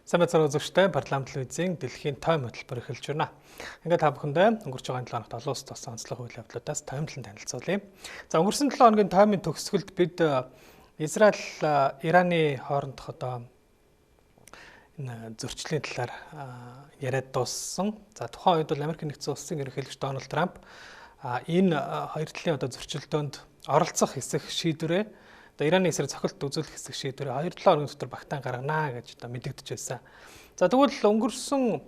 Сайн байцгаана үзэгчдээ, парламент телевизийн дэлхийн тойм хөтөлбөр эхэлж байна. Ингээд та бүхэндээ өнгөрч байгаа 7 хоногт олон улсад болсон онцлог үйл явдлуудаас тоймлон танилцуулъя. За, өнгөрсөн 7 хоногийн тоймын төгсгөлд бид Израиль Ираны хоорондох одоо энэ зөрчлийн талаар яриад дууссан. За, тухайн үед бол Америк нэгдсэн улсын ерөнхийлөгч Дональд Трамп энэ хоёр талын одоо зөрчилдөөнд оролцох хэсэг шийдвэрээ, одоо Ираны эсрэг цохилт үзүүлэх хэсэг шийдвэрээ 2-7 хоногийн дотор багтаан гаргана гэж одоо мэдэгдэж байсан. За, тэгвэл өнгөрсөн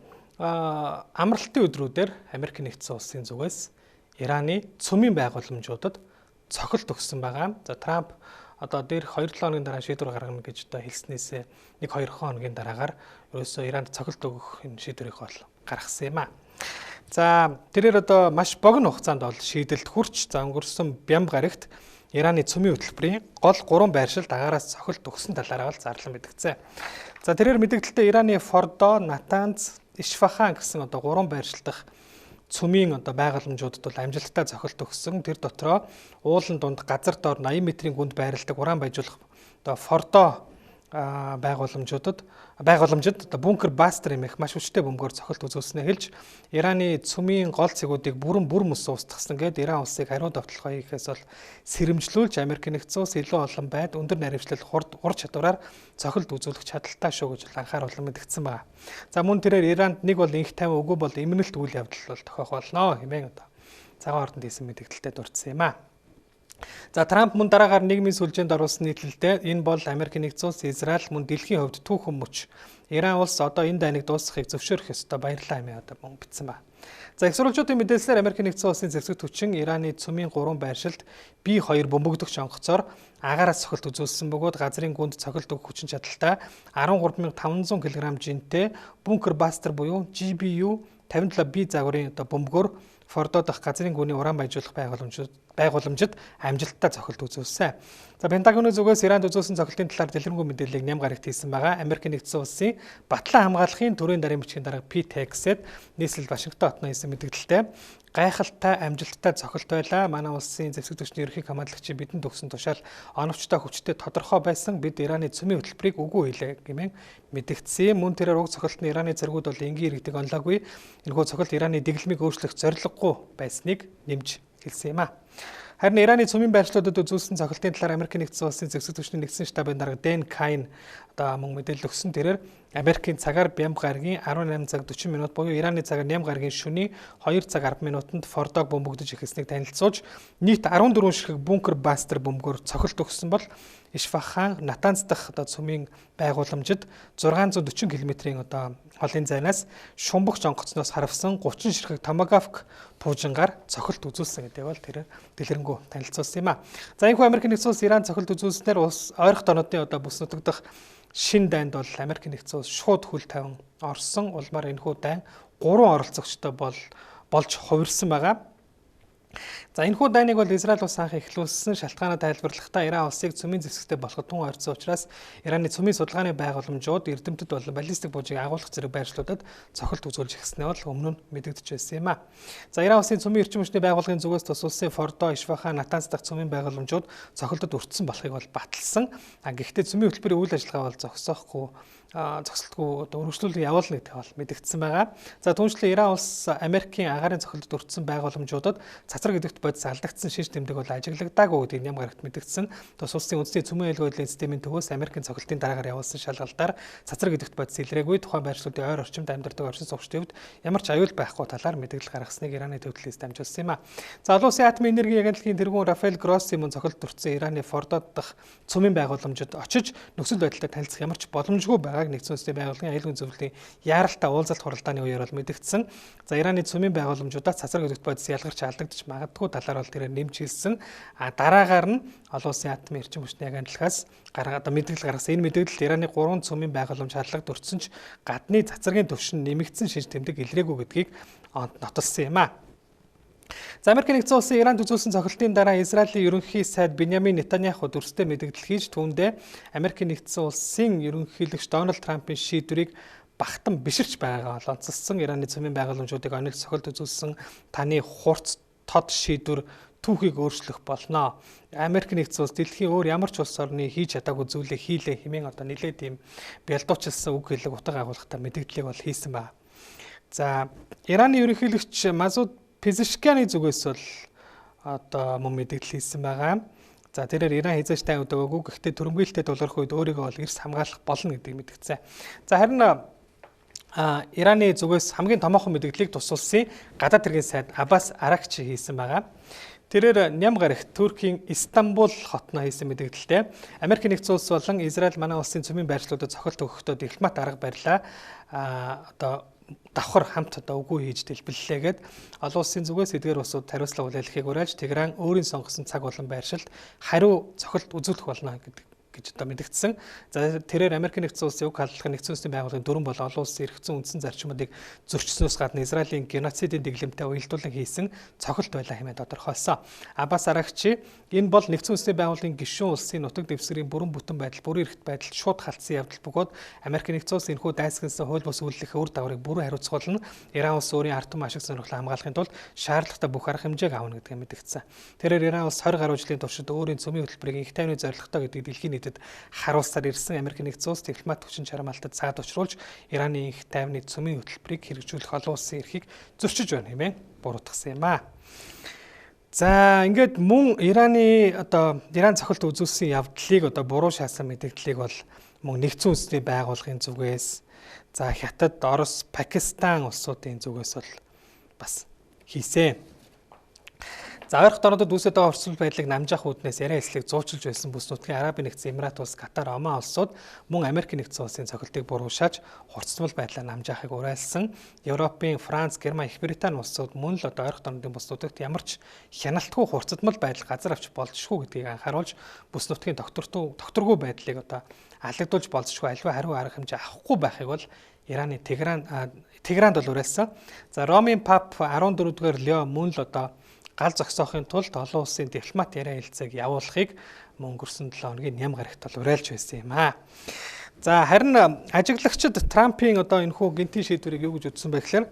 амралтын өдрүүдээр Америк нэгдсэн улсын зүгээс Ираны цөмийн байгууламжуудад цохилт өгсөн байгаа. За, Трамп одоо дээрх 2-7 хоногийн дараа шийдвэр гаргана гэж одоо хэлснээсээ 1-2 хоногийн дараагаар ерөөсөө Иранд цохилт өгөх энэ шийдвэрийг бол гаргасан юм а. За, тэрээр одоо маш богино хугацаанд бол шийдэлд хүрч, за, өнгөрсөн бямба гарагт Ираны цөмийн хөтөлбөрийн гол 3 байршилд агаараас цохилт өгсөн талаараа бол зарлан мэдгдсэн. За, тэрээр мэдэгдэлтэй Ираны Фордо, Натанз, Исфахан гэсэн одоо 3 байршил дахь цөмийн одоо байгууламжуудад бол амжилттай цохилт өгсөн. Тэр дотроо уулан дунд газар доор 80 метрийн гүнд байрладаг уран баяжуулах одоо Фордо байгууламжуудад байгууламжид одоо бункер бастер эмэх маш хүчтэй бөмбөгөөр цохилт үзүүлснээ хэлж, Ираны цөмийн гол цэгүүдийг бүрэн бүр мөс устгасан гээд Иран улсыг хариу довтлогоо хийхээс бол сэрэмжлүүлж, Америк нэгдсэн улс илүү олон байд өндөр наривчлал хурд ур чадвараар цохилт үзүүлэх чадалтай шүү гэж анхааруулан мэдгдсэн байна. За, мөн тэрээр Иранд нэг бол инх тайван, үгүй бол эмнэлт үйл явдал бол тохиох болно хэмээн одоо цагаан ордонд хийсэн мэдэгдэлтэд дурдсан юм а. За, Трамп мөн дараагаар нийгмийн сүлжээнд оруулсан нийтлэлдээ энэ бол Америк нэгдсэн улс, Израиль мөн дэлхийн хувьд түүхэн мөч. Иран улс одоо энэ дайныг дуусгахыг зөвшөөрөх ёстой, баярлалаа хэмээн одоо мөн бичсэн байна. За, их сурвалжуудын мэдээлэлээр Америк нэгдсэн улсын зэвсэг хүчин Ираны цөмийн 3 байршилд B2 бөмбөгдөгч онгоцоор агаараас цохилт үзүүлсэн бөгөөд газрын гүнд цохилт өгөх хүчин чадалтай 13,500 кг жинтэй бункер бастер буюу GBU 57B загварын одоо бөмбөгөөр Фордо дахь газрын гүний уран баяжуулах байгууламжид амжилттай цохилт үзүүлсэн. За, Пентагоны зүгээс Иранд үзүүлсэн цохилтын талаар дэлгэрэнгүй мэдээллийг ням гарагт хийсэн байгаа. Америк нэгдсэн улсын батлан хамгаалахын төрийн дарын бичгийн дарга Пит Хегсет нийслэл Вашингтон хотноо хийсэн мэдэгдэлтэй гайхалтай амжилттай цохилт байлаа. Манай улсын зэвсэг түвшний ерөнхий командлагчийн бидэнд өгсөн тушаал оновчтой, хүчтэй, тодорхой байсан. Бид Ираны цөмийн хөтөлбөрийг үгүй хэлээ гэмээн мэдэгдсэн. Мөн тэрээр уг цохилт нь Ираны цэргүүд бол энгийн иргэдэг онолоогүй. Энэхүү цохилт Ираны дэглэмийг өөрчлөх зорилгогүй байсныг нэмж хэлсэн юм а. Харин Ираны цөмийн байршлуудад үзүүлсэн цохилтын талаар Америк нэгдсэн улсын зэвсэг түвшний нэгдсэн штабын дарга Дэн Кайн одоо мөн мэдээлэл өгсөн. Тэрээр Америкийн цагаар Бямба гарагийн 18 цаг 40 минут буюу Ираны цагаар Ням гарагийн шөнийн 2 цаг 10 минутанд Фордог бөмбөгдөж эхэлснийг танилцуулж, нийт 14 ширхэг бункер бастер бөмбөгөөр цохилт өгсөн бол Исфахан, Натанз дахь одоо цөмийн байгууламжид 640 км-ийн одоо холын зайнаас шумбагч онгоцноос харвасан 30 ширхэг Томагавк пуужингаар цохилт үзүүлсэн гэдэг бол тэр дэлгэрэнгүй танилцуулсан юм а. За, энэхүү Америк нэгдсэн улс Иран цохилт үзүүлснээр улс ойрох донодын одоо бүс нутаг дахь шин дайнд бол Америк нэгдсэн улс шууд хөл тавин орсон. Улмаар энэхүү дайн 3 оролцогчтой болж хувирсан байгаа. За, энэхүү дайныг бол Израиль улс анх эхлүүлсэн шалтгаанаа тайлбарлахдаа Иран улсыг цөмийн зэвсэгтэй болоход тун ойрцсон учраас Ираны цөмийн судалгааны байгууламжууд, эрдэмтэд болон баллистик буужийг агуулах зэрэг байршлуудад цохилт үзүүлж эхэлснээ бол өмнө нь мэдэгдэж байсан юм а. За, Иран улсын цөмийн эрчим хүчний байгууллагын зүгээс тус улсын Фордо, Исфахан, Натанз дахь цөмийн байгууламжууд цохилтод өртсөн болохыг бол баталсан. А гэхдээ цөмийн хөтөлбөрийн үйл ажиллагаа бол зогсоохгүй, зогсолтгүй одоо өргөжлүүлэн явуулна гэдэг бол мэдэгдсэн байгаа. За, түүнчлэн Иран улс Америкийн агаарын цохилтод өртсөн байгууламжуудад цацраг гэдэгт бодис алдагдсан шинж тэмдэг бол ажиглагдаагүй гэдгийг ням гарагт мэдэгдсэн. Тус улсын үндэсний цөмийн аюулгүй байдлын системийн төвөөс Америкийн цохилтын дараагаар явуулсан шалгалтаар цацраг гэдэгт бодис илрээгүй, тухайн байршлуудын ойр орчимд амьдардаг оршин суугчдын хувьд ямар ч аюул байхгүй талаар мэдээлэл гаргасныг Ираны төв төлөөс дамжуулсан юм а. За, олон улсын атомын энергийн агентлагийн тэргүүн Рафаэл Гросси мөн цохилт өртсөн Ираны Фордод дахь цөмийн байгууламжид очиж нөхцөл байдалтай танилцах ямар ч боломжгүй байгааг нэгдсэн улсын байгууллагын аюулгүй зөвлөлийн яаралтай уулзалт хуралдааны үеэр бол мэдэгдсэн. За, Ираны цөмийн байгууламжуудаас цацраг гэдэгт бодис ялгарч алдагдчих магадгүй талаар бол тэрээр нэмж хэлсэн. А дараагаар нь олон улсын атомын эрчим хүчний агентлагаас одоо мэдээлэл гаргасан. Энэ мэдээлэлд Ираны 3 цөмийн байгууламж халлагд өртсөн ч гадны цацрагийн түвшин нэмэгдсэн шинж тэмдэг илрээгүй гэдгийг нотолсон юм а. За, Америк нэгдсэн улсын Иранд үзүүлсэн цохилтын дараа Израилийн ерөнхий сайд Беньямин Нетаньяху дүрстэй мэдэгдэл хийж, түүндээ Америк нэгдсэн улсын ерөнхийлөгч Дональд Трампын шийдвэрийг багтан биширч байгаагаа онцлсон. Ираны цөмийн байгууламжуудыг онилж цохилт үзүүлсэн таны хурц тод шийдвэр түүхийг өөрчлөх болно. Америк нэгдсэн улс дэлхийн өөр ямар ч улс орны хийж чадаагүй зүйлээ хийлээ хэмээн одоо нэлээд тийм бялдуучилсан үг хэлэг утга агуулгатай мэдээллийг бол хийсэн байна. За Ираны ерөнхийлөгч Масуд Пезешкианы зүгээс бол одоо мөн мэдээлэл хийсэн байгаа. За тэрээр Иран хизээж тань өдөөгөөгүй, гэхдээ түрэмгийлэлтэд тулгарх үед өөрийгөө бол эрс хамгаалах болно гэдгийг мэдгдсэн. За харин Ираны зүгээс хамгийн томоохон мэдээллийг тус улсын гадаад хэргийн сайд Аббас Аракчи хийсэн байгаа. Тэрээр ням гарагт Туркийн Истанбул хотноо хийсэн мэдээлэлтэй Америк нэгдсэн улс болон Израиль манай улсын цөмийн байршлуудад цохилт өгөхдөө дипломат арга барилаа одоо давхар хамт одоо үгүй хийж дэлбэллээгээд олон улсын зүгээс эдгээр улсууд хариуцлага хүлээлгэхийг уриалж Тегеран өөрийн сонгосон цаг болон байршилд хариу цохилт үзүүлэх болно гэдэг гэж одоо мэдгдсэн. За тэрээр Америк нэгдсэн улсын уг халдлага нэгдсэн үндэсний байгууллагын дүрэм бол олон улсын эрх зүйн үндсэн зарчмуудыг зөрчснөөс гадна Израилийн геноцидын дэглэмтэй уялдуулан хийсэн цохилт байлаа хэмээн тодорхойлсон. Аббас Аракчи энэ бол нэгдсэн үндэсний байгууллагын гишүүн улсын нутаг дэвсгэрийн бүрэн бүтэн байдал, бүрэн эрхт байдалд шууд халтсан явдал бөгөөд Америк нэгдсэн улс энэхүү дайсагнасан хууль бус үйлдэлийнхээ үр дагаврыг бүрэн хариуцах болно. Иран улс өөрийн ард түмэн ашиг сонирхлоо хамгаалахын тулд шаардлагатай бүх арга хэмжээг авна гэдгийг мэдгдсэн. Тэрээр Иран улс 20 гаруй жилийн туршид өөрийн цөмийн хөтөлбөрийг инх тайвны зорилготой гэдгийг дэлхийн нийтэд харуулсаар ирсэн. Америк нэгдсэн улс дипломат хүчин чармаалтад цаад учруулж Ираны инх тайвны цөмийн хөтөлбөрийг хэрэгжүүлэх олон улсын эрхийг зөрчиж байна хэмээн буруутгасан юм аа. За ингээд мөн Ираны одоо Иран цохилт үзүүлсэн явдлыг одоо буруу шаасан мэдээллийг бол мөн нэгдсэн үндэсний байгууллагын зүгээс за Хятад, Орос, Пакистан улсуудын зүгээс бол бас хийсэн. За ойрхон орнуудад үүсээд байгаа урьдчилал байдлыг намжаах үүднээс яриа хэлслийг зуучилж байсан бүс нутгийн Арабын нэгдсэн Эмират улс, Катар, Оман улсууд мөн Америк нэгдсэн улсын цохилтыг буруушааж хурцтмал байдлаа намжаахыг уриалсан. Европын Франц, Герман, Их Британи улсууд мөн л одоо ойрхон орнуудын бүс нутагт ямар ч хяналтгүй хурцдмал байдал газар авч болзошгүй гэдгийг анхааруулж бүс нутгийн докторгүй байдлыг одоо алагдуулж болзошгүй альва хариу арга хэмжээ авахгүй байхыг бол Ираны Тегеранд бол уриалсан. За Ромын пап 14-р Лео мөн л одоо гал зогсоохын тулд олон улсын дипломат яриа хэлцээг явуулахыг мөн өнгөрсөн 7 хоногийн ням гарагт бол уриалж байсан юм аа. За харин ажиглагчид Трампын одоо энэхүү гэнтийн шийдвэрийг юу гэж үзсэн бэ гэхээр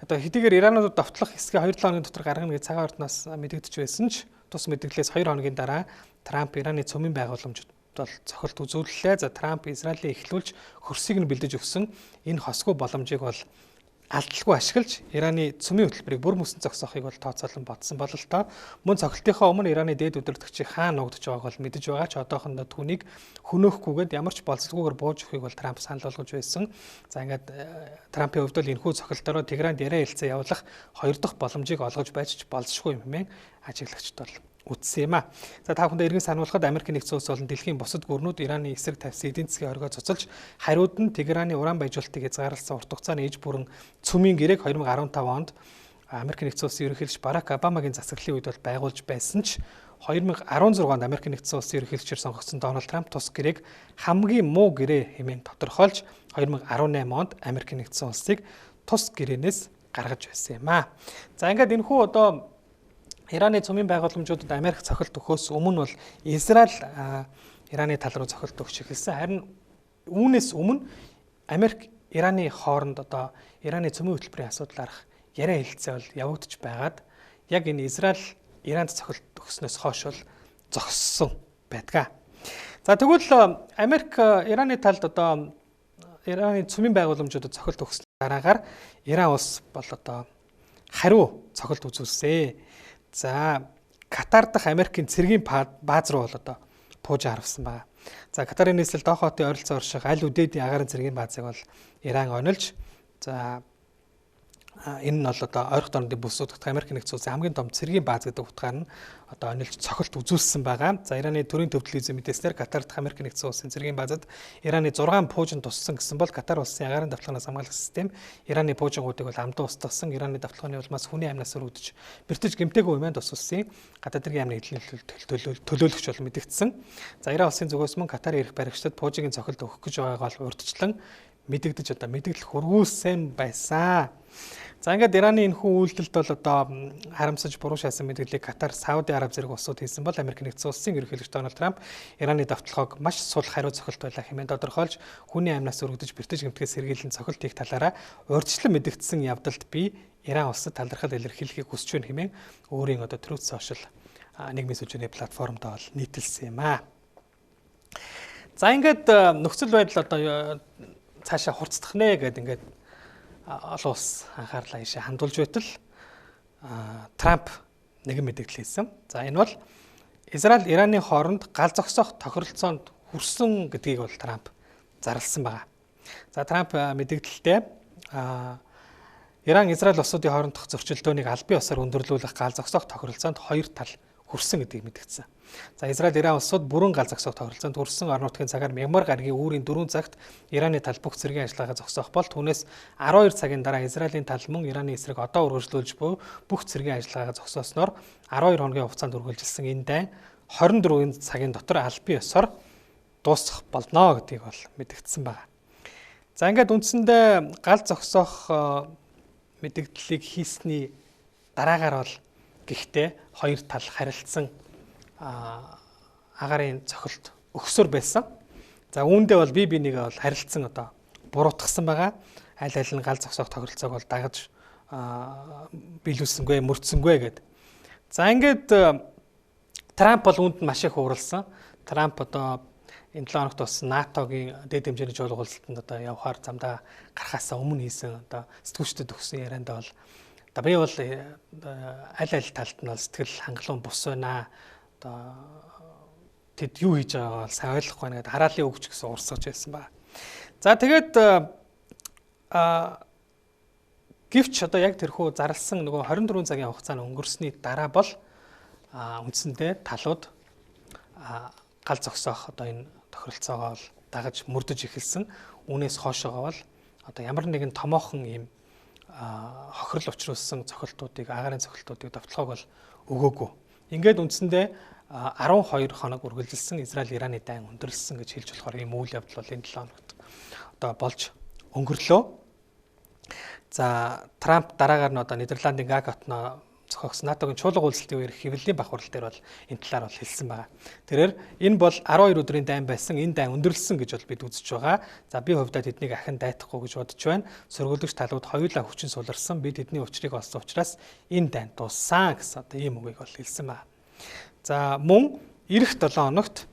одоо хэдийгээр Иранууд довтлох хэсгээ 2-7 хоногийн дотор гаргана гэж цагаан ордноос мэдэгдэж байсан ч тус мэдээллээс 2 хоногийн дараа Трамп Ираны цөмийн байгууламжид бол цохилт үзүүллээ. За Трамп Израилийн эхлүүлж хөрсийг нь бэлдэж өгсөн энэ хосгүй боломжийг бол алдалгүй ашиглаж Ираны цөмийн хөтөлбөрийг бүр мөсөн зогсоохыг бол тооцоолон бодсон бололтоо. Мөн цохилтынхоо өмнө Ираны дээд удирдагчийг хаана нуугдж байгааг бол мэдэж байгаа ч одоохондоо түүнийг хөнөөөхгүйгээд ямар ч болцолгүйгээр бууж өгөхийг бол Трамп санал болгож байсан. За ингээд Трампын хувьд бол энэхүү цохилтоор Тегеранд яриа хэлцээ явуулах хоёр дахь боломжийг олгож байж ч болзошгүй юм хэмээн ажиглагчид бол үтсэн юм а. За та бүхэндээ эргэн сануулхад Америк нэгдсэн улс болон дэлхийн бусад гүрнүүд Ираны эсрэг тавьсан эдийн засгийн оргио цуцалж хариуд нь Тегераны уран баяжуулалтыг хязгаарласан урт хугацааны иж бүрэн цөмийн гэрээг 2015 онд Америк нэгдсэн улсын ерөнхийлөгч Барак Обамагийн засаглалын үед бол байгуулж байсан ч 2016 онд Америк нэгдсэн улсын ерөнхийлөгчөөр сонгогдсон Дональд Трамп тус гэрээг хамгийн муу гэрээ хэмээн тодорхойлж 2018 онд Америк нэгдсэн улсыг тус гэрээнээс гаргаж байсан юм а. За ингээд энэхүү одоо Ираны цөмийн байгууламжуудад Америк цохилт өгөхөөс өмнө бол Израиль Ираны тал руу цохилт өгч эхэлсэн. Харин үүнээс өмнө Америк Ираны хооронд одоо Ираны цөмийн хөтөлбөрийн асуудал арах яриа хэлцээ бол явагдаж байгаад яг энэ Израиль Иранд цохилт өгснөөс хойш бол зогссон байдгаа. За тэгвэл Америк Ираны талд одоо Ираны цөмийн байгууламжуудад цохилт өгсөн дараагаар Иран улс бол одоо хариу цохилт үзүүлсэн. За Катар дахь Америкийн цэргийн бааз руу бол одоо пуужин харвсан байна. За Катарын нийслэл Доха хотын ойролцоо орших аль үдээдийн агаарын цэргийн баазыг бол Иран онилж за энэ нь бол одоо ойрхон орнуудын бүс нутагт Америк нэгдсэн улсын хамгийн том цэргийн бааз гэдэг утгаар нь одоо онилж цохилт үзүүлсэн байгаа. За Ираны төрийн төв телевизийн мэдээснээр Катар дахь Америк нэгдсэн улсын цэргийн баазад Ираны 6 пуужин туссан гэсэн бол Катар улсын агаарын давталгаанаас хамгаалах систем Ираны пуужингуудыг бол амдан устгасан. Ираны давталгааны улмаас хүний амнаас өргөдөж бэртэж гэмтээгүй юманд тус улсын гадаад хэргийн амны эдлийн төлөөлөгч бол мэдэгдсэн. За Иран улсын зүгээс мөн Катарын эрх баригчдад пуужигийн цохилт өгөх гэж байгааг бол урдчлан мэдэгдэж одоо мэдээлэл хөргүүлсэн байсан. За ингээд Ираны энэхүү үйлдэлд бол одоо харамсаж буруу шаасан мэдээллийг Катар, Сауди Араб зэрэг улсууд хийсэн бол Америк нэгдсэн улсын ерөнхийлөгч Дональд Трамп Ираны давталгааг маш сул хариу цохилт байлаа хэмээн тодорхойлж хүний амнаас өргөдөж бэртэж гэмтгэс сэргийлэн цохилт хийх талаараа урьдчилан мэдэгдсэн явдалд би Иран улсад талархал илэрхийлэхийг хүсэж байна хэмээн өөрийн одоо Truth Social нийгмийн сүлжээний платформд бол нийтэлсэн юм аа. За ингээд нөхцөл байдал одоо цаашаа хурцдах нэ гэд ингээд олон улс анхаарлаа ийшээ хандуулж байтал Трамп нэгэн мэдээлэл хийсэн. За энэ бол Израиль Ираны хооронд гал зогсоох тохиролцоонд хүрсэн гэдгийг бол Трамп зарласан байгаа. За Трамп мэдээлэлдээ Иран Израиль улсуудын хоорондох зөрчилдөөнийг албан ёсоор өндөрлүүлэх гал зогсоох тохиролцоонд хоёр тал хүрсэн гэдгийг мэдгдсэн. За Израиль Иран улсууд бүрэн гал зогсоох тохиролцоонд хүрсэн. Орон нутгийн цагаар мягмар гарагийн үүрийн 4 цагт Ираны тал бүх зэргийн ажиллагаагаа зогсоох бол түүнээс 12 цагийн дараа Израилийн тал мөн Ираны эсрэг одоо үргэлжлүүлж буй бүх зэргийн ажиллагаагаа зогсоосноор 12 хоногийн хугацаанд үргэлжилсэн энэ дайн 24 цагийн дотор албан ёсоор дуусах болно гэдгийг бол мэдгдсэн байна. За ингээд үндсэндээ гал зогсоох мэдгдлийг хийсний дараагаар бол гэхдээ хоёр тал харилцсан агаарын цохилт өгсөр байсан. За үүндээ бол бие бинийгээ бол харилцсан одоо буруутгасан байгаа. Аль аль нь гал зогсоох тохиролцоог бол дагаж биелүүлсэнгүй, мөрдсөнгүй гэд. За ингээд Трамп бол үүнд нь маш их ууралсан. Трамп одоо энэ 7 хоногт болсон НАТО-гийн дээд хэмжээний чуулга уулзалтанд одоо явхаар замдаа гарахаасаа өмнө хийсэн одоо сэтгүүлчдэд өгсөн яриандаа бол одоо би бол аль аль талд нь бол сэтгэл хангалуун бус байна. Одоо тэд юу хийж байгааг бол сайн ойлгохгүй байна гэдээ хараалын өгч гэсэн урсгаж байсан ба. За тэгээд гэвч одоо яг тэрхүү зарласан нөгөө 24 цагийн хугацаанд өнгөрсний дараа бол үндсэндээ талууд гал зогсоох одоо энэ тохиролцоогоо бол дагаж мөрдөж эхэлсэн. Үүнээс хойшоогоо бол одоо ямар нэгэн томоохон ийм хохирол учруулсан цохилтуудыг, агаарын цохилтуудыг довтлохог бол өгөөгүй. Ингээд үндсэндээ 12 хоног үргэлжилсэн Израиль Ираны дайн өндөрлсөн гэж хэлж болохоор ийм үйл явдал бол энэ 7 хоногт одоо болж өнгөрлөө. За Трамп дараагаар нь одоо Нидерландын Гаг хотноо зохиогсон НАТО-гийн чуулга уулзалтын үеэр хэвлэлийн бах хурал дээр бол энэ талаар бол хэлсэн байгаа. Тэрээр энэ бол 12 өдрийн дайн байсан, энэ дайн өндөрлсөн гэж бол бид үзэж байгаа. За би хувьдаа тэднийг ахин дайтахгүй гэж бодож байна. Сөргөлөгч талууд хоёулаа хүчин суларсан. Би тэдний учрыг олсон учраас энэ дайн дууссан гэсэн одоо ийм үгийг бол хэлсэн байна. За мөн ирэх 7 хоногт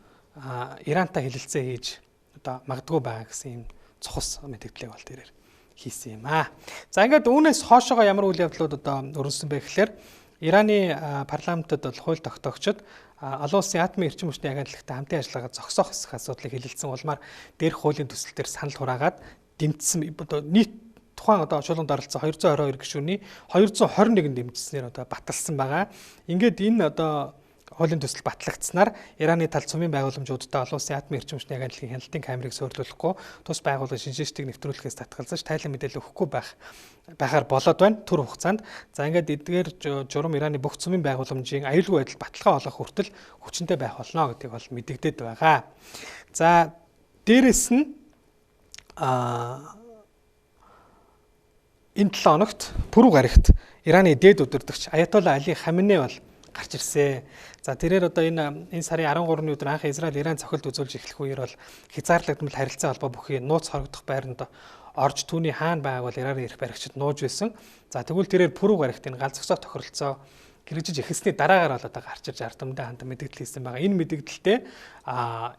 Ирантай хэлэлцээ хийж одоо магадгүй байгаа гэсэн ийм цухас мэдээллийг бол тэрээр хийсэн юм аа. За ингээд үүнээс хоошоогоо ямар үйл явдлууд одоо өрнөсөн бэ гэхээр Ираны парламентод бол хууль тогтоогчид олон улсын атомын эрчим хүчний агентлагтай хамтын ажиллагаа зогсоох хэсэх асуудлыг хэлэлцсэн улмаар дээрх хуулийн төсөл дээр санал хураагаад дэмжсэн. Одоо нийт тухайн одоо чуулганд оролцсон 222 гишүүний 221 дэмжснээр одоо баталсан байгаа. Ингээд энэ одоо хуулийн төсөл батлагдсанаар Ираны тал цумын байгууламжуудтай олон улсын атомын эрчим хүчний агентлагийн хяналтын камерыг суйрлуулахгүй, тус байгууллагын шинжээчдийг нэвтрүүлэхээс татгалзаж тайлан мэдээлэл өгөхгүй байхаар болоод байна түр хугацаанд. За ингээд эдгээр журам Ираны бүх цумын байгууламжийн аюулгүй байдал баталгаа олгох хүртэл хүчинтэй байх болно гэдгийг бол мэдэгдээд байгаа. За дээрэс нь энэ 7 хоногт Пүрэв гарагт Ираны дээд удирдагч Аятолла Али Хамене бол гарч ирсэн. За тэрээр одоо энэ сарын 13-ны өдөр анх Израиль Иран цохилт үзүүлж эхлэх үеэр бол хязгаарлагдмал харилцаа холбоо бүхий нууц хорогдох байранд орж түүний хаана байгааг бол Ираны эрх баригчид нууж байсан. За тэгвэл тэрээр Пүрэв гарагт энэ гал зогсоох тохиролцоо хэрэгжиж эхэлсний дараагаар бол одоо гарч ирж ард түмэндээ хандан мэдээлэл хийсэн байгаа. Энэ мэдээлэлтэй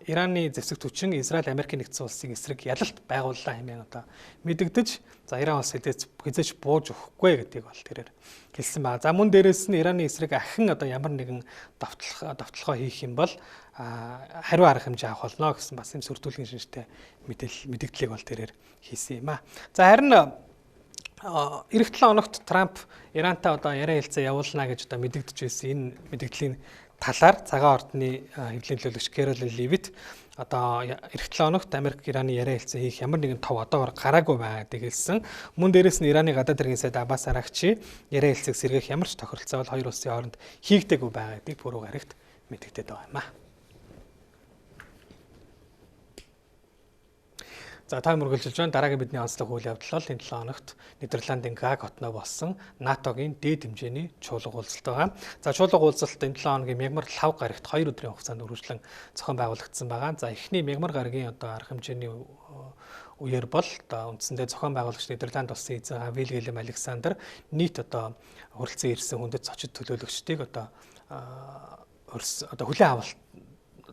Ираны зэвсэг түчин Израиль Америкийн нэгдсэн улсын эсрэг ялалт байгууллаа хэмээн одоо мэдэгдэж, за Иран улс хэзээ ч бууж өгөхгүй гэдгийг бол тэрээр хэлсэн байгаа. За мөн дээрээс нь Ираны эсрэг ахин одоо ямар нэгэн довтлогоо хийх юм бол хариу арга хэмжээ авах болно гэсэн бас юм сүрдүүлгийн шинжтэй мэдээллийг бол тэрээр хийсэн юм а. За харин ирэх 7 хоногт Трамп Ирантай одоо яриа хэлцээ явуулна гэж одоо мэдэгдэж байсан. Энэ мэдэгдлийн талаар цагаан ордны хэвлэлийн төлөөлөгч Кэролин Ливит одоо ирэх 7 хоногт Америк Ираны яриа хэлцээ хийх ямар нэгэн тов одоогор гараагүй байгаа гэдгийг хэлсэн. Мөн дээрээс нь Ираны гадаад хэргийн сайд Аббас Арагчи яриа хэлцээг сэргээх ямар ч тохиролцоо бол хоёр улсын хооронд хийгдээгүй байгаа гэдгийг Пүрэв гарагт мэдэгдээд байгаа юм а. За та мөргөлжиж байна. Дараагийн бидний онцлог үйл явдал бол энэ 7 хоногт Нидерландын Гаг хотноо болсон НАТО-гийн дээд хэмжээний чуулга уулзалт байгаа. За чуулга уулзалт энэ 7 хоногийн мягмар лав гарагт 2 өдрийн хугацаанд үргэлжлэн зохион байгуулагдсан байгаа. За эхний мягмар гарагийн одоо арга хэмжээний үеэр бол одоо үндсэндээ зохион байгуулагч Нидерланд улсын эзэн хаан Вильгельм Александр нийт одоо хүрэлцэн ирсэн хүндэт зочид төлөөлөгчдийг одоо хүлээн авалт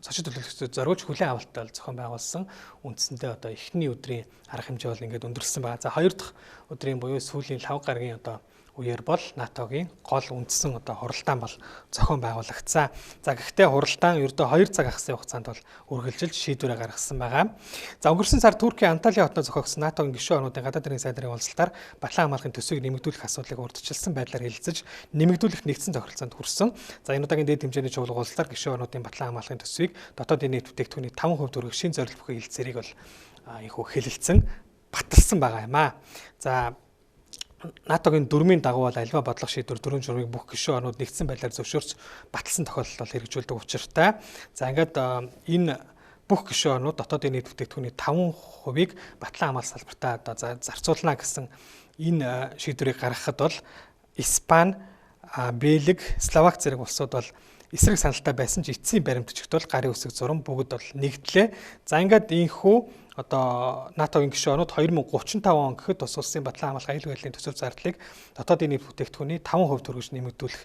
зочид төлөөлөгчдөд зориулж хүлээн авалттай зохион байгуулсан үндсэндээ одоо эхний өдрийн арга хэмжээ бол ингээд өндөрсөн байгаа. За хоёр дахь өдрийн буюу сүүлийн лав гарагийн одоо үеэр бол НАТО-гийн гол үндсэн одоо хуралдаан бол зохион байгуулагдсан. За гэхдээ хуралдаан ердөө 2 цаг ахсын хугацаанд бол үргэлжилж шийдвэрээ гаргасан байгаа. За өнгөрсөн сар Туркийн Анталия хотод зохиогдсон НАТО-гийн гишүүн орнуудын гадаад хэргийн сайд нарын уулзалтаар Батлан хамгаалахын төсвийг нэмэгдүүлэх асуудлыг урьдчилсан байдлаар хэлэлцэж нэмэгдүүлэх нэгдсэн тохиролцоонд хүрсэн. За энэ удаагийн дээд хэмжээний чуулга уулзалтаар гишүүн орнуудын Батлан хамгаалахын төсвийг дотоодын нийт бүтээгдэхүүний 5% төгрөг шин зорилт бүхий хэлэлцээрийг бол энэхүү хэлэлцэн баталсан байгаа юм аа. За НАТО-гийн дүрмийн дагуу бол альва бодлого шийдвэр дөрвөн журмыг бүх гишүүн орнууд нэгдсэн байдлаар зөвшөөрч баталсан тохиолдолд бол хэрэгжүүлдэг учиртай. За ингээд энэ бүх гишүүн орнууд дотоодын нийт бүтээгдэхүүний 5%-ийг Батлан хамгаалах салбартаа одоо зарцуулна гэсэн энэ шийдвэрийг гаргахад бол Испани, Бельги, Словак зэрэг улсууд бол эсрэг саналтай байсан ч эцсийн баримтчигт бол гарын үсэг зуран бүгд бол нэгдлээ. За ингээд энэхүү одоо НАТО-гийн гишүүн орнууд 2035 он гэхэд тус улсын Батлан хамгаалах аюулгүй байдлын төсөв зардлыг дотоодын нийт бүтээгдэхүүний 5% төгрөгөөр нэмэгдүүлэх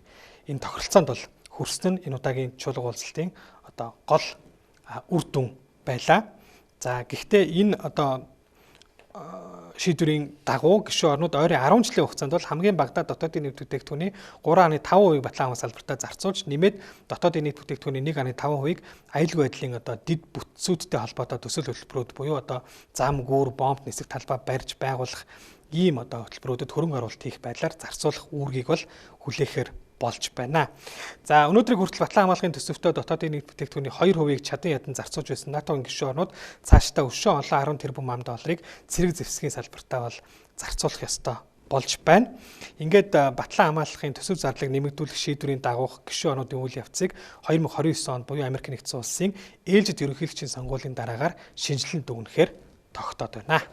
энэ тохиролцоонд бол хүрсэн нь энэ удаагийн чуулга уулзалтын одоо гол үр дүн байлаа. За гэхдээ энэ одоо шийдвэрийн дагуу гишүүн орнууд ойрын 10 жилийн хугацаанд бол хамгийн багадаа дотоодын нийт бүтээгдэхүүний 3.5%-ийг Батлан хамгаалах салбартаа зарцуулж нэмээд дотоодын нийт бүтээгдэхүүний 1.5%-ийг аюулгүй байдлын одоо дэд бүтцүүдтэй холбоотой төсөл хөтөлбөрүүд буюу одоо зам, гүүр, бомб нисэх талбай барьж байгуулах ийм одоо хөтөлбөрүүдэд хөрөнгө оруулалт хийх байдлаар зарцуулах үүргийг бол хүлээхээр болж байна. За өнөөдрийг хүртэл Батлан хамгаалахын төсөвтөө дотоодын нийт бүтээгдэхүүний 2%-ийг чадан ядан зарцуулж байсан НАТО-гийн гишүүн орнууд цаашдаа өшөө олон 10 тэрбум ам долларыг цэрэг зэвсгийн салбартаа бол зарцуулах ёстой болж байна. Ингээд Батлан хамгаалахын төсөв зардлыг нэмэгдүүлэх шийдвэрийн дагуух гишүүн орнуудын үйл явцыг 2029 онд буюу Америк нэгдсэн улсын ээлжид ерөнхийлөгчийн сонгуулийн дараагаар шинжилэн дүгнэхээр тогтоод байна.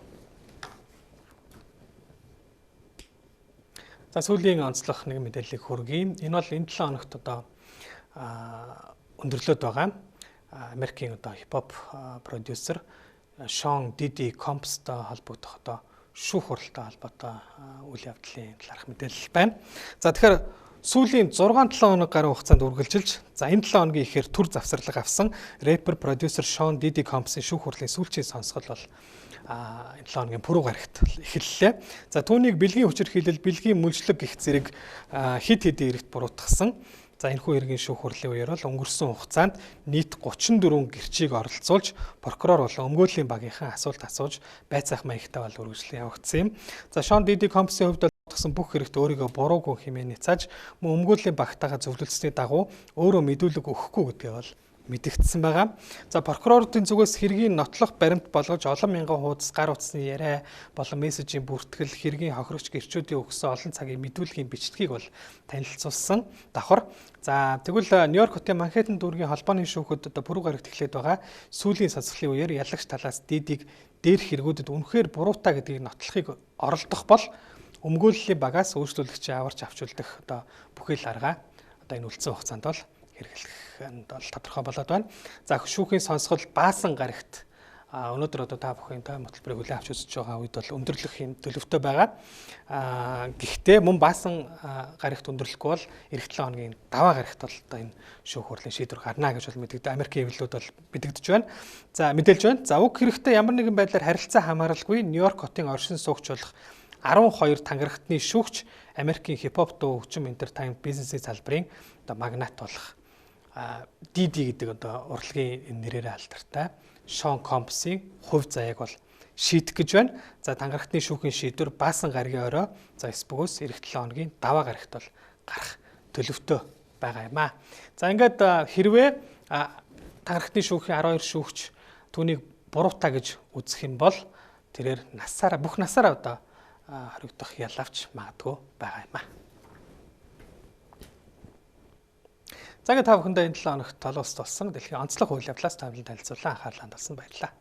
За сүүлийн онцлог нэг мэдээллийг хүргэе. Энэ бол энэ 7 хоногт одоо өндөрлөөд байгаа Америкийн одоо хипхоп продюсер Шон Диди Компстой холбогдох одоо шүүх хуралтай холбоотой үйл явдлын талаарх мэдээлэл байна. За тэгэхээр сүүлийн 6-7 хоног гаруй хугацаанд үргэлжилж за энэ 7 хоногийн ихээр төр завсарлага авсан рэпер продюсер Шон Диди Компсын шүүх хурлын сүүлчийн сонсгол бол энэ 7 хоногийн пүрэв гарагт эхэллээ. За түүнийг бэлгийн хүчирхийлэл, бэлгийн мүлжлэг гэх зэрэг хэд хэдэн эрэгт буруутгасан. За энэхүү хэргийн шүүх хурлын үеэр бол өнгөрсөн хугацаанд нийт 34 гэрчийг оролцуулж прокурор болон өмгөөллийн багийнхан асуулт асууж байцаах маягтай бол үргэлжлэн явагдсан юм. За Шон Диди Компсын хувьд бол бүх хэрэгт өөрийгөө буруугүй хэмээн няцааж мөн өмгөөллийн багтаагаа зөвлөлдсөний дагуу өөрөө мэдүүлэг өгөхгүй гэдгээ бол мэдэгдсэн байгаа. За прокуроруудын зүгээс хэргийн нотлох баримт болгож олон мянган хуудас гар утасны яриа болон мессежийн бүртгэл, хэргийн хохирогч гэрчүүдийн өгсөн олон цагийн мэдүүлгийн бичлэгийг бол танилцуулсан давхар. За тэгвэл Нью-Йорк хотын Манхэттен дүүргийн холбооны шүүхэд одоо пүрэв гарагт эхлээд байгаа сүүлийн сонсголын үеэр ялагч талаас Дидиг дээрх хэрэгүүдэд үнэхээр буруутай гэдгийг нотлохыг оролдох бол өмгөөллийн багаас өөрчлөлөгчийн аварч авч үлдэх одоо бүхий л арга одоо энэ үлдсэн хугацаанд бол хэрэглэх нь бол тодорхой болоод байна. За шүүхийн сонсгол баасан гарагт өнөөдөр одоо та бүхэн тойм хөтөлбөрийг хүлээн авч үзэж байгаа үед бол өндөрлөх юм төлөвтэй байгаа. Гэхдээ мөн баасан гарагт өндөрлөхгүй бол эх 7 хоногийн даваа гарагт бол одоо энэ шүүх хурлын шийдвэр гарна гэж бол мэдэгдэ. Америкийн хэвлэлүүд бол мэдэгдэж байна. За мэдээлж байна. За уг хэрэгтэй ямар нэгэн байдлаар харилцаа хамааралгүй Нью-Йорк хотын оршин суугч болох 12 тангарагтны шүүгч Америкийн хипхоп дуу хөгжим энтертейнмент бизнесийн салбарын одоо магнат болох Диди гэдэг одоо урлагийн нэрээр алдартай Шон Компсын хувь заяаг бол шийдэх гэж байна. За тангарагтны шүүхийн шийдвэр баасан гарагийн орой за эс бөгөөс эх 7 хоногийн даваа гарагт бол гарах төлөвтэй байгаа юм аа. За ингээд хэрвээ тангарагтны шүүхийн 12 шүүгч түүнийг буруутай гэж үзэх юм бол тэрээр насаараа бүх насаараа одоо хоригдох ялавч магадгүй байгаа юм аа. За ингээд та бүхэндээ энэ 7 хоногт олон улсад болсон дэлхийн онцлог үйл явдлаас томилон танилцуулан анхаарлаа хандуулсан баярлалаа.